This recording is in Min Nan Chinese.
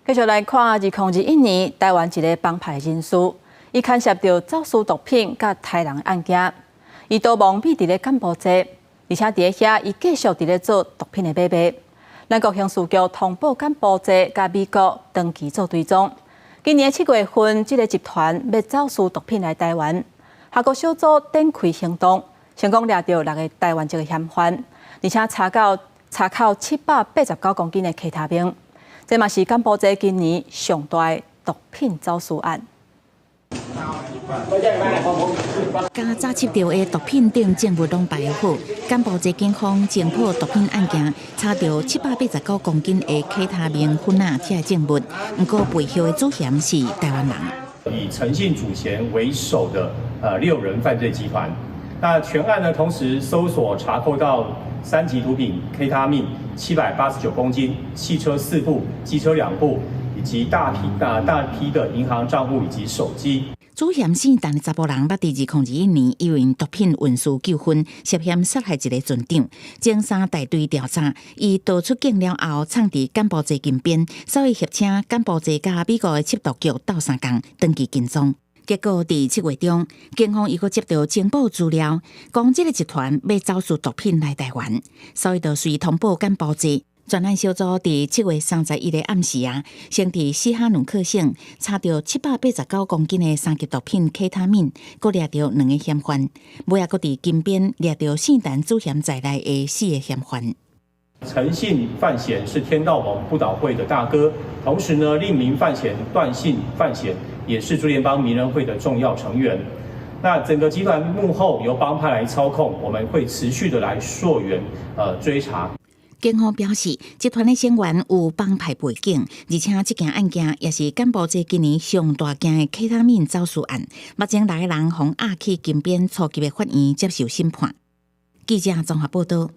繼續來看，2021年，台灣一個幫派人士，伊牽涉著走私毒品佮刣人案件，伊逃亡秘佇咧柬埔寨，而且佇咧遐，伊繼續佇咧做毒品的買賣。咱國刑事局通報柬埔寨佮美國長期做追蹤。今年7月份，這個集團欲走私毒品來台灣，合作小組展開行動，成功掠著六个台灣籍的嫌犯，而且查扣789公斤的 K 他命。這嘛是柬埔寨今年上大的毒品走私案。共早緝著的毒品等證物攏擺好，柬埔寨警方偵破毒品案件，查著789公斤的 K 他命粉仔這個證物，毋過背後的主嫌是台灣人。以陳姓主嫌為首的六人犯罪集團，那全案呢，同時搜索查扣到三級毒品 K 他命789公斤、汽車四部、機車兩部，以及大批的銀行賬戶以及手機。主嫌姓陳的查埔人，捌佇2021年因為毒品運輸糾紛，涉嫌殺害一個船長。偵三大隊調查，伊逃出境了後，藏佇柬埔寨金邊，所以協請柬埔寨佮美國的緝毒局鬥相共，長期跟蹤。結果佇7月中，警方又閣接著情報資料，講這個集團欲走私毒品來台灣，所以就隨通報柬埔寨。專案小組佇7月31日暗時啊，先佇西哈努克省查著789公斤的三級毒品 K 他命，閣掠著兩个嫌犯，尾仔閣佇金邊掠著姓陳主嫌在內的四个嫌犯。陳姓犯嫌是天道盟不倒會的大哥，同時呢，另一名犯嫌段姓犯嫌也是竹聯幫名人會的重要成員。那整個集團幕後由幫派來操控，我們會持續的來溯源，追查。警方表示，集團的成員有幫派背景，而且這件案件也是柬埔寨今年上大件的 K 他命走私案。目前六个人予押去金邊初級的法院接受審判。記者綜合報道。